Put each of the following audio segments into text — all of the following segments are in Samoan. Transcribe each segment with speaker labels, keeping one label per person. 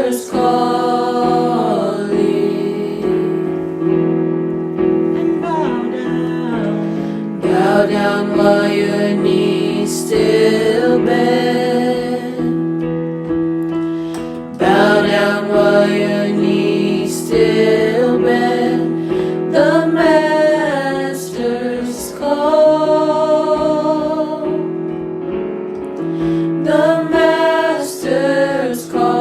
Speaker 1: Master's calling.
Speaker 2: And bow down.
Speaker 1: Bow down while your knees still bend. Bow down while your knees still bend. The Master's call. The Master's calling.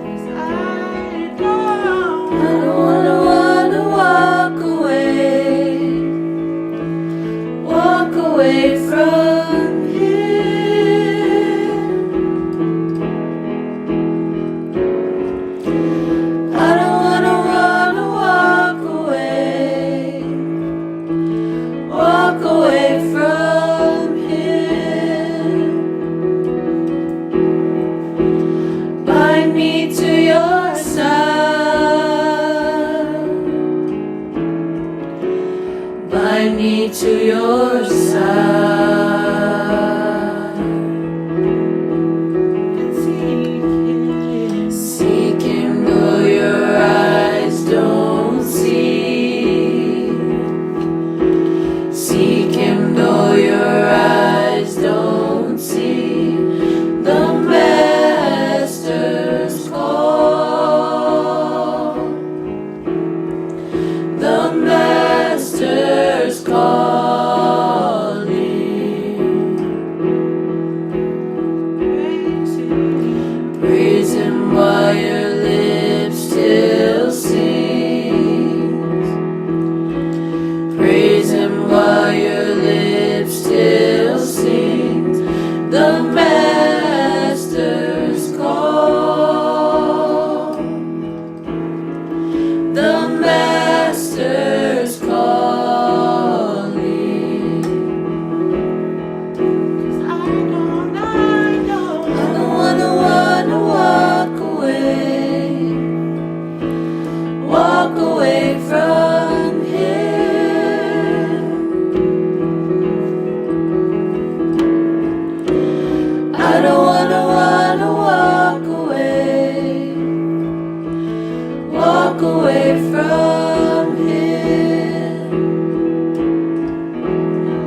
Speaker 2: 'Cause I don't
Speaker 1: I don't wanna walk away, walk away from here. I don't wanna walk away from here. Bind me to your side. Bind me to your side.
Speaker 2: And seek him.
Speaker 1: Seek him though your eyes don't see. Seek him though your eyes don't see. The Master's call. The Master's calling.
Speaker 2: Praise him.
Speaker 1: Praise him while your lips still sing. Praise him while your lips still sing. The Master's call. The Master's calling.
Speaker 2: 'Cause I don't.
Speaker 1: I don't wanna walk away from here. I don't wanna walk away from here.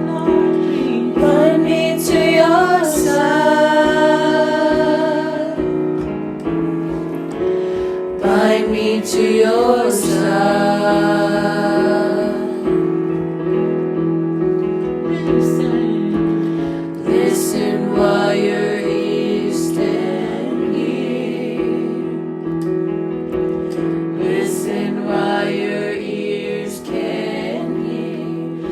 Speaker 2: Lord, please.
Speaker 1: Bind me to your side. Bind me to your side.
Speaker 2: Listen.
Speaker 1: Listen while your ears can hear. Listen while your ears can hear.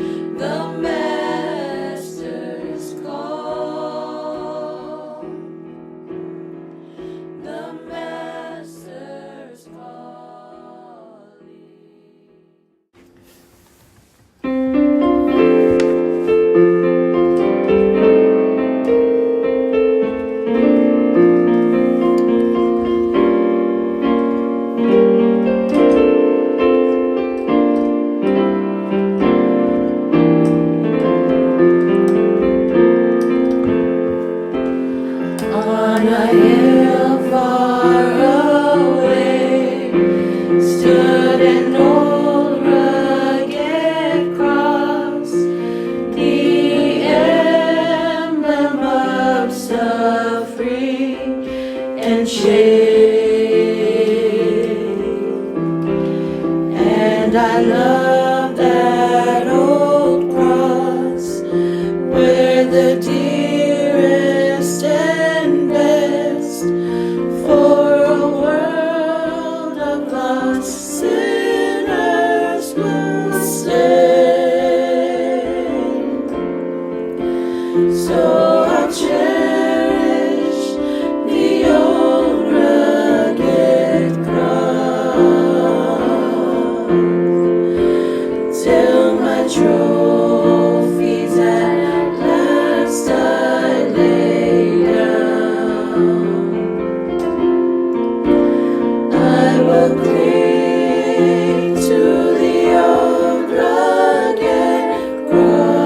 Speaker 1: The Master's call. The Master's calling. On a hill far away stood an old rugged cross, the emblem of suffering and shame. And I love that old cross where the dearest and best for a world of lost sinners was slain. So I cherish the old rugged cross till my trophies at last I lay down. I will cling to the old rugged cross.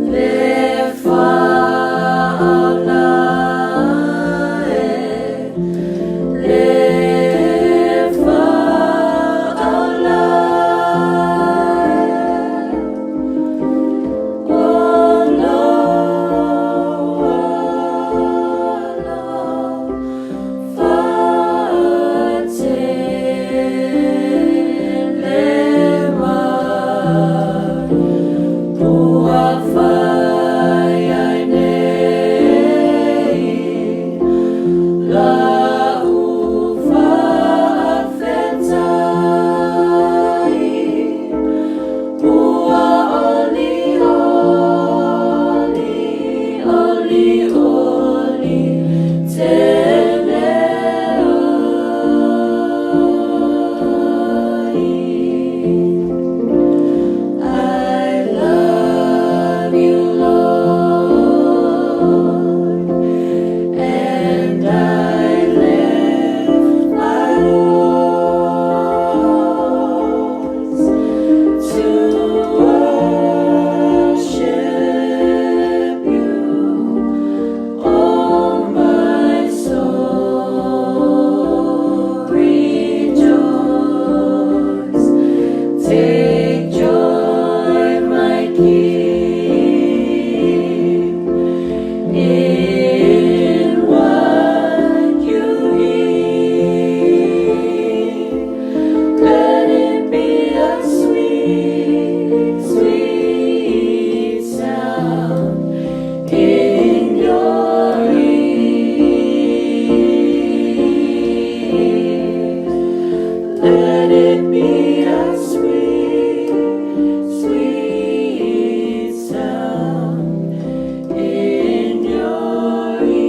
Speaker 1: Le fa'alae, le fa'alae, o lou alofa tele mai, ua fai ai nei la'u fa'afetai. Ua oli oli, oli oli tele ai. I love you, Lord, and I lift my voice to worship you, oh my soul, rejoice. Take joy, my King, in what you hear. Let it be a sweet, sweet sound in your ear. Let it be a sweet, sweet sound in your ear.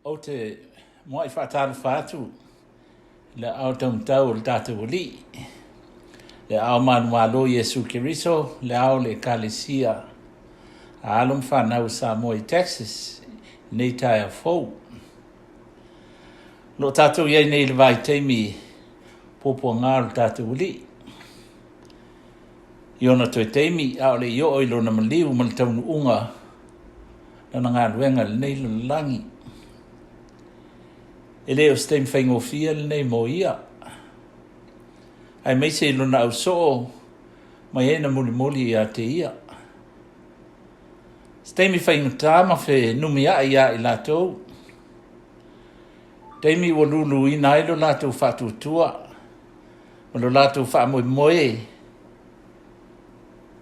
Speaker 3: Ou te muai faatalofa atu i le aao taumatau o le tatou Alii, le aao manumalo Iesu Keriso, le aao o le Ekalesia a alo ma fanau o Samoa i Texas i nei taeao fou. O lo o tatou i ai nei i le vaitaimi puapuaga o le tatou Alii. I ona toe taimi, a o le i oo i lona maliu ma le taunuuga lana galuega i lenei lalolagi. E le o se taimi faigofie lenei mo ia, aemaise i lona ausoo mai e na mulimuli ia te ia. Se taimi faigata ma fenumiai ia i latou, taimi ua luluina ai lo latou faatuatua ma lo latou faamoemoe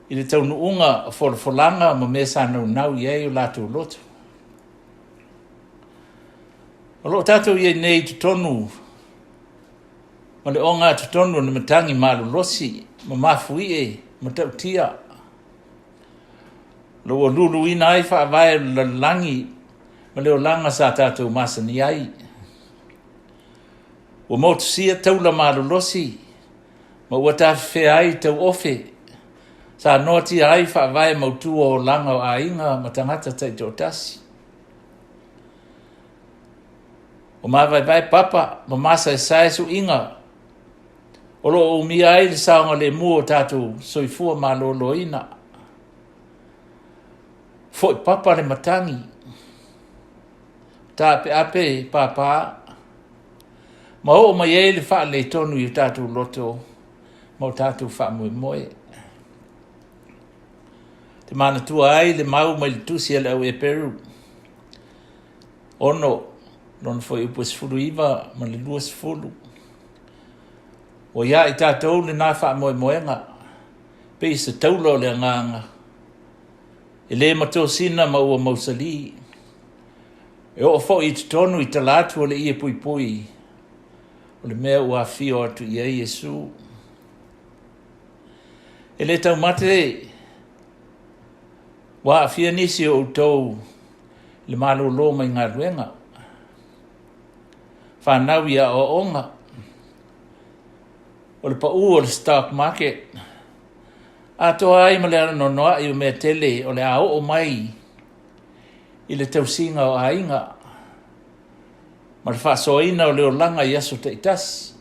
Speaker 3: i le taunuuga o folafolaga ma mea sa naunau i ai o latou loto. O lo o tatou i ai nei i totonu ma le ogatotonu o ni matagi malolosi ma mafuie matautia, o lo ua luluina ai faavae o le lalolagi ma le olaga sa tatou masani ai. Ua motusia taula malolosi ma ua tafefea ai tauofe sa noatia ai faavae mautu o olaga o aiga ma tagata taitoatasi. Ua mavaevae papa ma masaesae suiga o lo o umia ai le saogalemu o tatou soifua maloloina. Foi papa le matagi, taapeape papa, ma oo mai ai le faaletonu i o tatou loto ma o tatou faamoemoe. Te manatua ai le mau mai le tusi a le au Eperu 6, lona fuaiupu e 19 ma le 20. Ua iā i tatou lena faamoemoega, pei se taula o le agaga, e le matosina ma ua mausali. E oo foi i totonu i tala atu o le ie puipui, o le mea ua afio atu i ai Iesu. E le taumate ua aafia nisi o outou i le malolo mai galuega, fanau i aoaoga, o le pau o le stock market, atoa ai ma le anoanoai o mea tele o le a oo mai i le tausiga o aiga ma le faasoaina o le olaga i aso taitasi.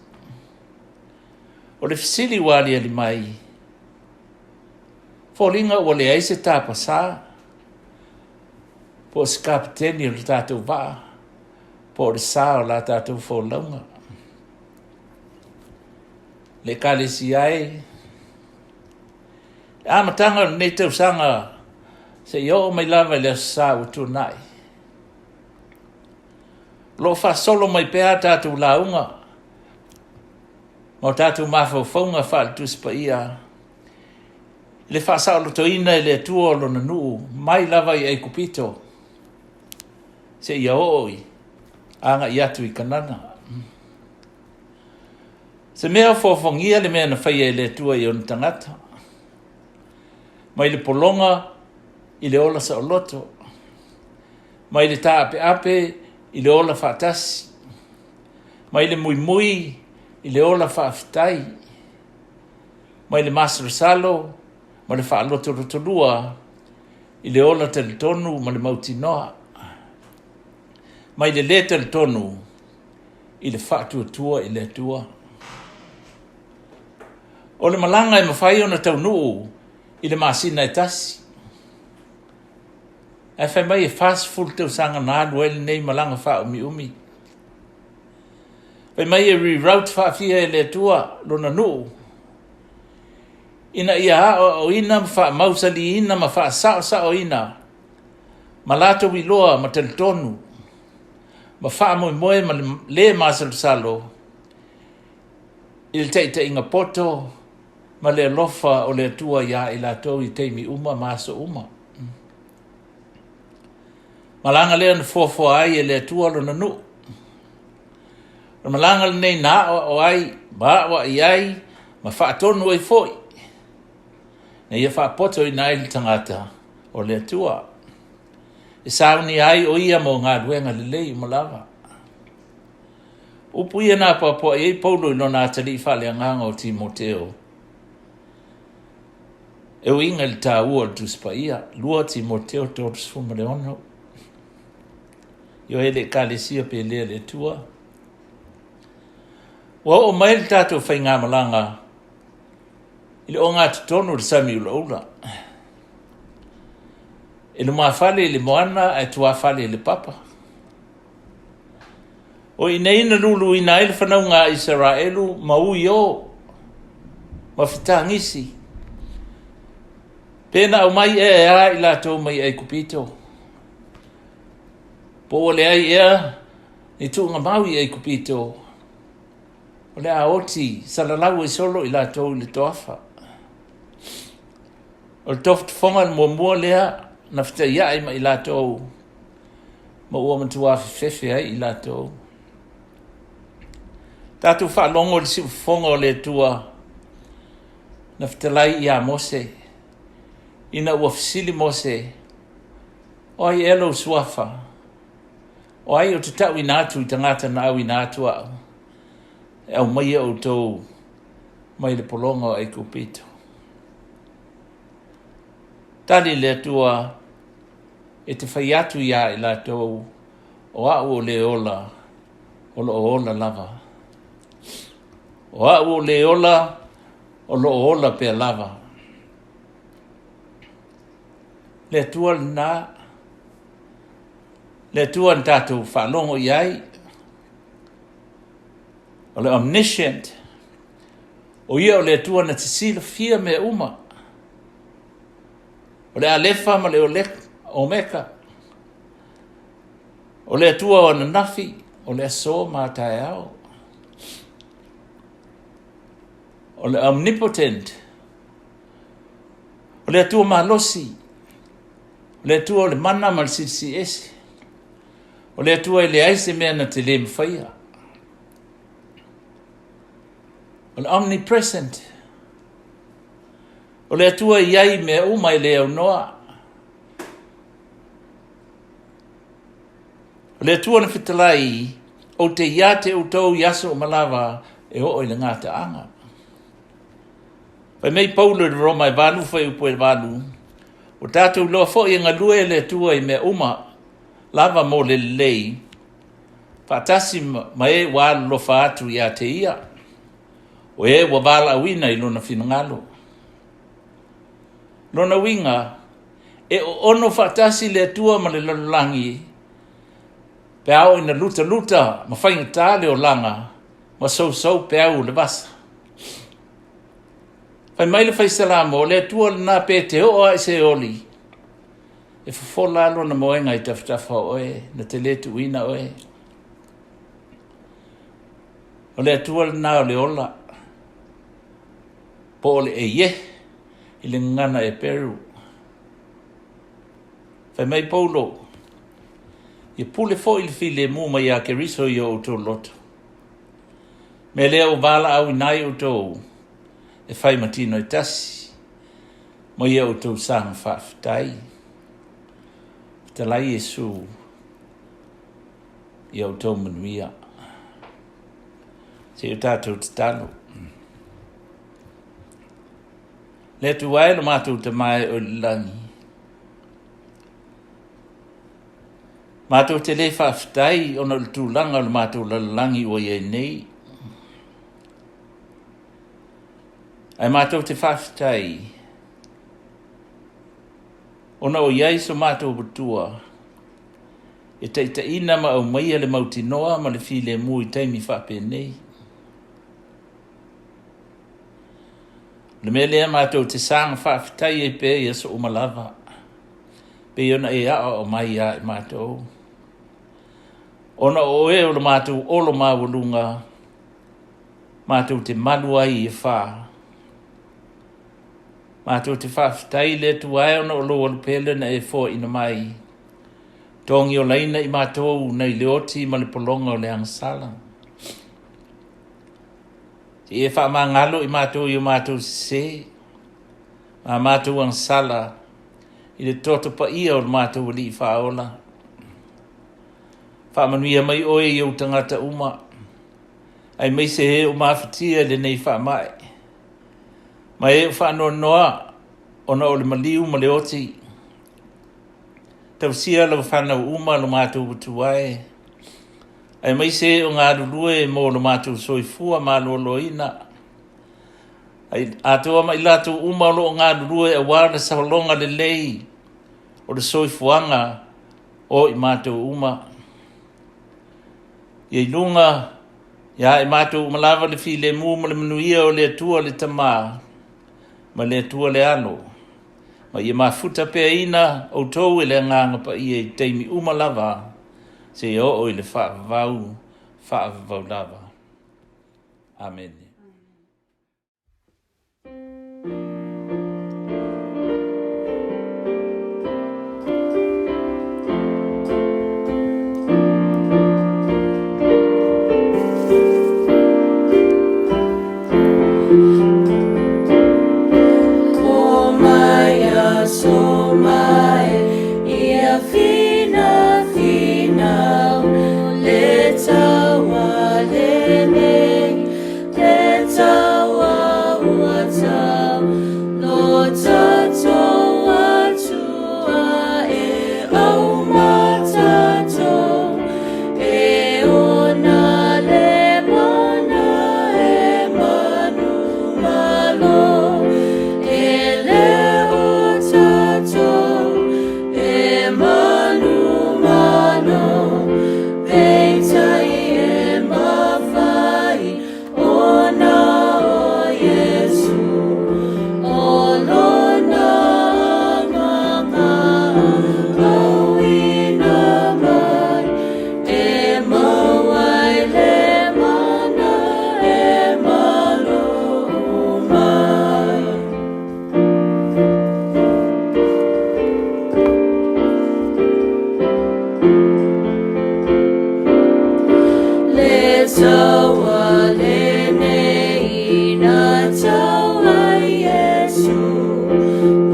Speaker 3: O le fesili ua aliali mai, foliga ua leai se tapasā po o se kapeteni o le tatou vaa po o le sa o la tatou folauga. Le Ekalesia e, le amataga o lenei tausaga seia oo mai lava i le Aso Sa ua tuanai. O lo o faasolo mai pea a tatou lauga ma o tatou mafaufauga faale-Tusi Paia i le faasaolotoina e le Atua o Lona nuu mai lava i Aikupito seia oo i agai atu i Kanana. Se mea ofoafoagia le mea na faia e le Atua i ona tagata, mai le pologa i le ola saoloto, mai le taapeape i le ola faatasi, mai le muimui i le ola faafetai, mai le masalosalo ma le faalotolotolua i le ola talitonu ma le mautinoa, mai le lē talitonu i le faatuatua i le Atua. O le malaga e mafai ona taunuu i le masina e tasi, ae fai mai e 40 tausaga na alu ai lenei malaga faaumiumi. Fai mai e reroute faafia e le Atua lona nuu ina ia aoaoina ma faamausaliina ma faasaosaoina ma latou iloa ma talitonu ma faamoemoe ma le masalosalo i le taitaiga poto ma le alofa o le Atua iā i latou i taimi uma ma aso uma. Malaga lea na fuafua ai e le Atua lona nuu. O le malaga lenei na aoao ai ma aoai ai ma faatonu ai foi na ia faapotoina ai le tagata o le Atua. E saunia ai o ia mo galuega lelei uma lava. Upu ia na apoapoai ai Paulo i lona atalii faaleagaga o Timoteo. E uiga i le taua o le Tusi Paia, 2 Timoteo 36. Ioe le Ekalesia pelea le Atua. Ua oo mai le tatou faigamalaga i le ogatotonu o le sami ulaula. E lumafale i le moana ae tuafale i le papa. O i nei na luluina ai le fanauga a Isaraelu ma ui o ma fetagisi. Pe na aumai ea e a i latou mai Aikupito? Po ua leai ea ni tuugamau i Aikupito? O le a oti salalau ai solo i latou i le toafa. O le tofotofoga le muamua lea na fetaiai ma i latou ma ua matua fefefe ai i latou. Tatou faalogo i le siufofoga o le Atua na fetalai iā Mose, ina ua fesili Mose, O ai ea lou suafa? O ai ou te tauina atu i tagata na auina atu au e aumaia outou mai le pologa o Aikupito? Tali le Atua, E te fai atu iā i latou, o au o le ola, o lo o ola lava. O au o le ola, o lo o ola pea lava. Le Atua lena, le Atua na tatou faalogo i ai, o le omniscient, o ia o le Atua na te silafia mea uma. O le Alefa ma le Omeka, o le Atua o ananafi, o le aso ma a taeao. O le Omnipotent, o le Atua malosi, o le Atua o le mana ma le Silisili Ese, o le Atua e leai se mea na te lē mafaia. O le Omnipresent, O le Atua e i ai i mea uma e le aunoa. O le Atua na fetalai, ou te iā te outou i aso uma lava e oo i le gataaga. Fai mai Paulo i le Roma e 8 fuaiupu e 8, ua tatou iloa foi e galue le Atua i mea uma lava mo le lelei, faatasi ma e ua alolofa atu ia te ia. O e ua valaauina i lona finagalo. Lona uiga, e oono faatasi le Atua ma le lalolagi pe a oo ina lutaluta ma faigata le olaga ma sousou peau o le vasa. Fai mai le Faisalamo, o le Atua lena pe te oo lava i Seoli, e fofola lava lona moega i tafatafa o oe, na te le tuuina oe. O le Atua lena o le ola, po o le Eie i le gagana Eperu. Fai mai Paulo, Ia pule foi le filemu mai ia Keriso i o outou loto. Mea lea ua valaauina ai outou e fai ma tino e tasi, ma ia outou saga faafetai. Fetalai Iesu. Ia outou manuia. Se i o tatou tatalo. Le Atua e lo matou Tama e oe i le lagi. Matou te le faafetai ona o le tulaga o le matou lalolagi ua i ai nei. Ae matou te faafetai ona o i ai so matou Atua. e taitaiina ma aumaia le mautinoa ma le filemu i taimi faapenei. O le mea lea matou te saga faafetai ai pea i aso uma lava, pei ona e aoao mai ia i matou. Ona o oe o le matou olo maualuga, matou te malu ai i afa. Matou te faafetai i le Atua e ona o lou alupele na e foaina mai, togiolaina i matou nai le oti ma le pologa o le agasala. Se i e faamagalo i matou i o matou sesē ma a matou agasala i le toto paia o le matou Alii Faaola. Faamanuia mai oe i ou tagata uma, aemaise e o mafatia i lenei faamai, ma e o faanoanoa ona o le maliu ma le oti. Tausia lau fanau uma lo matou Atua e, aemaise o galulue mo lo matou soifua maloloina, atoa ma i latou uma o lo o galulue aua le sologa lelei o le soifuaga o i matou uma. Ia i luga ia i matou uma lava le filemu ma le manuia o le Atua le Tama ma le Atua le Alo, ma ia mafuta peaina outou e le Agaga Paia i taimi uma lava, seia oo i le faavavau faavavau lava. Amene.
Speaker 1: O mai aso mai ia fina finau le taua lenei le taua ua tau lo tatou Atua e auma tatou e ona le mana e manumalo e le o tatou e manumalo peitai e mafai ona o Iesu o lona agaga auina mai e maua ai le mana e malo mai. Le taua lenei na tau ai Iesu,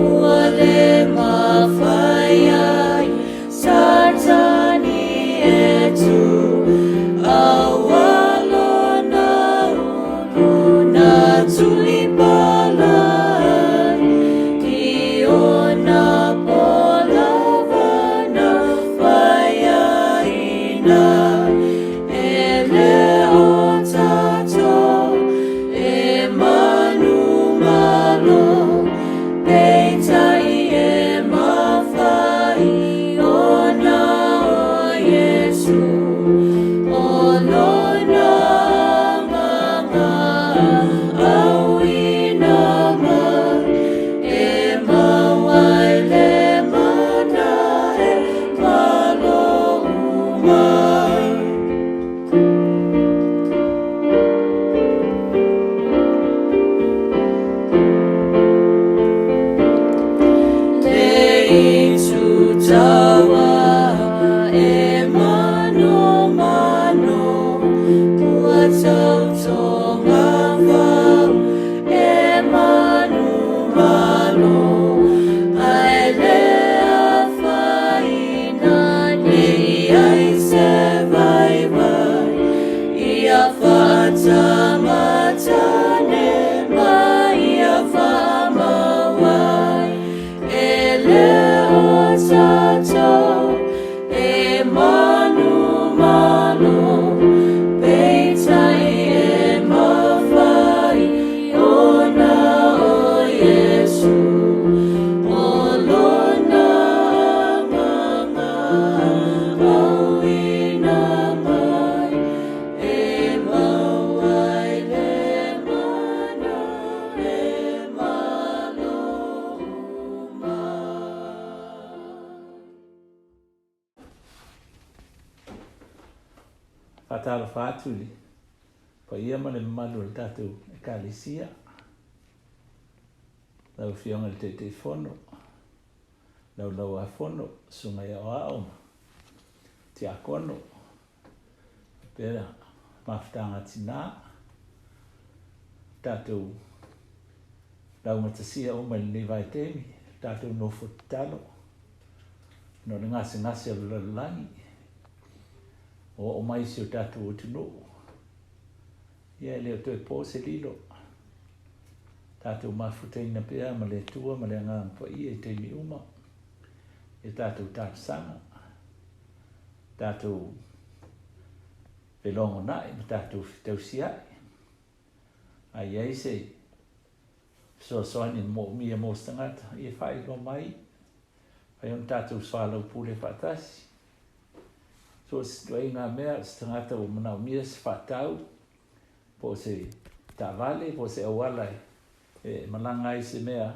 Speaker 1: ua le mafai ai Satani e tu, aua lona ulu na tulipala ai, i ona polava na faiaina. E le o tatou e manumalo, peitai e mafai ona o Iesu, o lona agaga auina mai, e maua ai le mana e malo mai. Le itu taua e manomano, ua tautoga fau e manumalo, ae le afaina ne i ai se vaivai, ia faatamatane ma ia faamau ai. E le o tatou e manumalo, peitai e mafai
Speaker 3: Faatalofa atu i le paia ma le mamalu o le tatou Ekalesia, lau Afioga i le Taitaifono, Laulau-a-Fono, Susuga i Aoao ma Tiakono, faapea mafutaga a tina, tatou laugatasia uma i lenei vaitaimi, tatou nofo tatalo ona o le gasegase o le lalolagi ua oo mai i si o tatou atunuu. Ia e le o toe po se lilo. Tatou mafutaina pea ma le Atua ma le Agaga Paia i taimi uma i a tatou talosaga, tatou felogonai ma tatou fetausiai. A i ai se fesoasoani moomia mo se tagata, ia faailoa mai, fai ona tatou soalaupule faatasi. So o se ituaiga mea, o se tagata ua manaomia se faatau, po o se taavale, po o se auala e malaga ai se mea,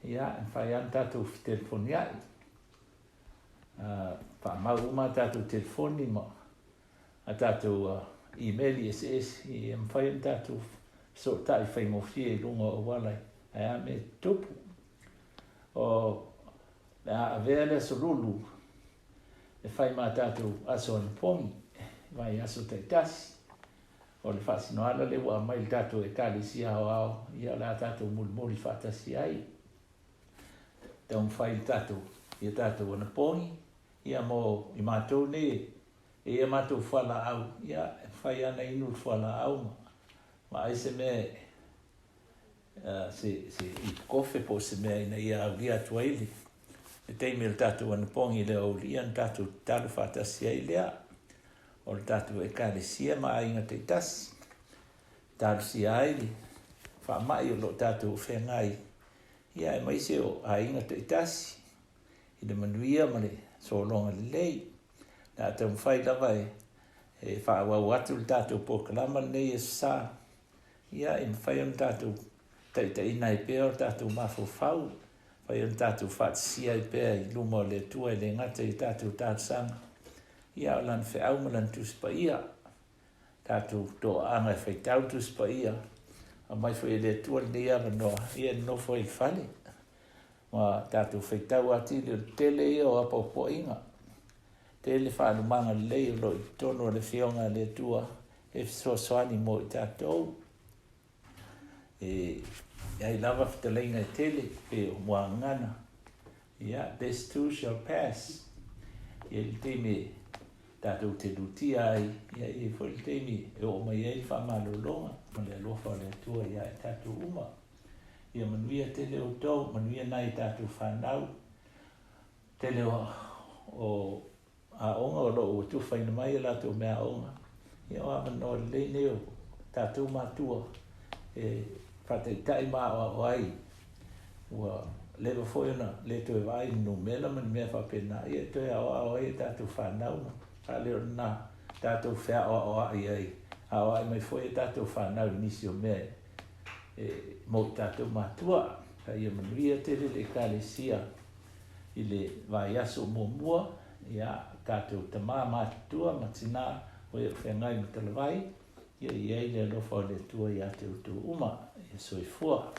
Speaker 3: ia, e mafai lava ona tatou fetelefoniai. Faamau uma a tatou telefoni ma a tatou imeli eseese, ia mafai ona tatou fesootai faigofie i luga o auala ae a mea e tutupu. O le a avea le Aso Lulu e fai ma tatou aso anapogi, vaiaso taitasi. O le faasinoala lea ua aumai i le tatou Ekalesia Aoao, ia o le a tatou mulimuli faatasi ai. Taumafai le tatou, ia tatou anapogi, ia mo i matou nei e i ai a matou fualaau, ia e mafai lava ona inu le fualaau ma vaai se mea se ipu kofe po o se mea ina ia aulia atu ai le taimi o le tatou anapogi i le aoauli ona tatou tatalo faatasi ai lea o le tatou Ekalesia ma aiga taitasi. Talosia ai le faamai o lo o tatou feagai, ia aemaise o aiga taitasi i le manuia ma le sologa lelei. O le a taumafai lava e faaauau atu le tatou polokalama lenei i Aso Sa, ia e mafai ona tatou taitaiina ai pea o tatou mafaufau, mafai ona tatou faatasia ai pea i luma o le Atua e le gata i tatou talosaga, ia a o Lana feau ma Lana Tusi Paia. Tatou toaaga e faitau le Tusi Paia, aumai foi e le Atua lenei avanoa, ia e nonofo ai i le fale ma tatou faitau atili. O le tele ia o apoapoaiga, tele faalumaga lelei o lo o i totonu o le Afioga a le Atua e fesoasoani mo i tatou. E i ai lava fetalaiga e tele pei o muagagana, ia, this too shall pass. E i ai le taimi e tatou te lutia ai, ia e i ai foi le taimi e oo mai ai le faamalologa ma le alofa o le Atua ia i tatou uma. Ia manuia tele outou, manuia nai a tatou fanau. Tele o aoga o lo o ua tufaina mai a latou meaaoga, ia o avanoa lelei nei o tatou matua e faataitai ma aoao ai. Ua leva foi ona le toe vaai i le numera ma ni mea faapena, ia e toe aoao ai a tatou fanau ma faaleo lena tatou feaoaoai ai, aoai mai foi a tatou fanau i nisi o mea e mo i tatou matua. A ia manuia tele le Ekalesia i le vaiaso muamua, ia, tatou tama matutua ma tina o e o feagai ma talavai, ia i ai le alofa o le Atua ia te outou uma. Ia soifua.